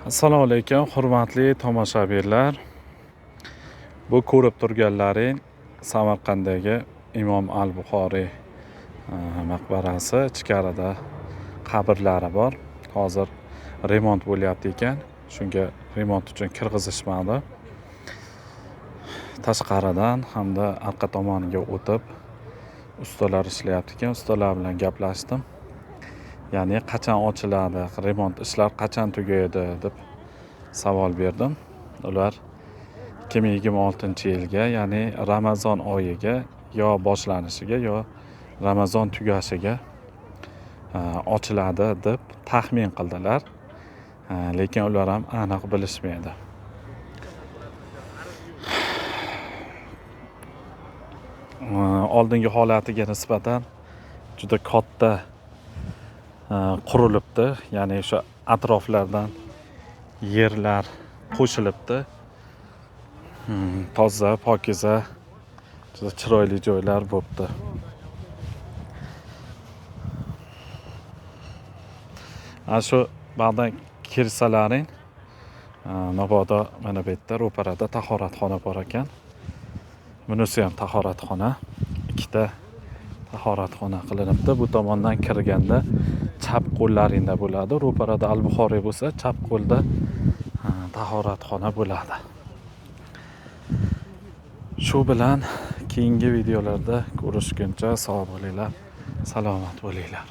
Assalomu alaykum, hurmatli tomoshabinlar. Bu ko'rib turganlaring Samarqanddagi Imom al-Buxoriy maqbarasi. Ichkarida qabrlari bor. Hozir remont bo'lyapti ekan. Shunga remont uchun kirgizishmadi. Tashqaridan hamda arqa tomoniga o'tib ustalar ishlayapti ekan. Ustalar bilan gaplashdim. Ya'ni qachon ochiladi, remont ishlar qachon tugaydi deb savol berdim. Ular 2026-yilga, ya'ni Ramazon oyiga yo boshlanishiga yo Ramazon tugashiga ochiladi deb taxmin qildilar. Lekin ular ham aniq bilishmaydi. Oldingi holatiga nisbatan juda katta qurilibdi, ya'ni o'sha atroflardan yerlar qo'shilibdi. Toza, pokiza, juda chiroyli joylar bo'pti. Ana shu bag'dan kirsalaring, mabodo mana bu yerda ro'parada tahoratxona bor ekan. Bunisi ham tahoratxona. Ikkita tahoratxona qilinibdi. Bu tomondan kirganda chap qo'llaringda bo'ladi. Ro'parada Al-Buxoriy bo'lsa, chap qo'lda tahoratxona bo'ladi. Shu bilan keyingi videolarda ko'rishguncha sog' bo'linglar, salomat bo'linglar.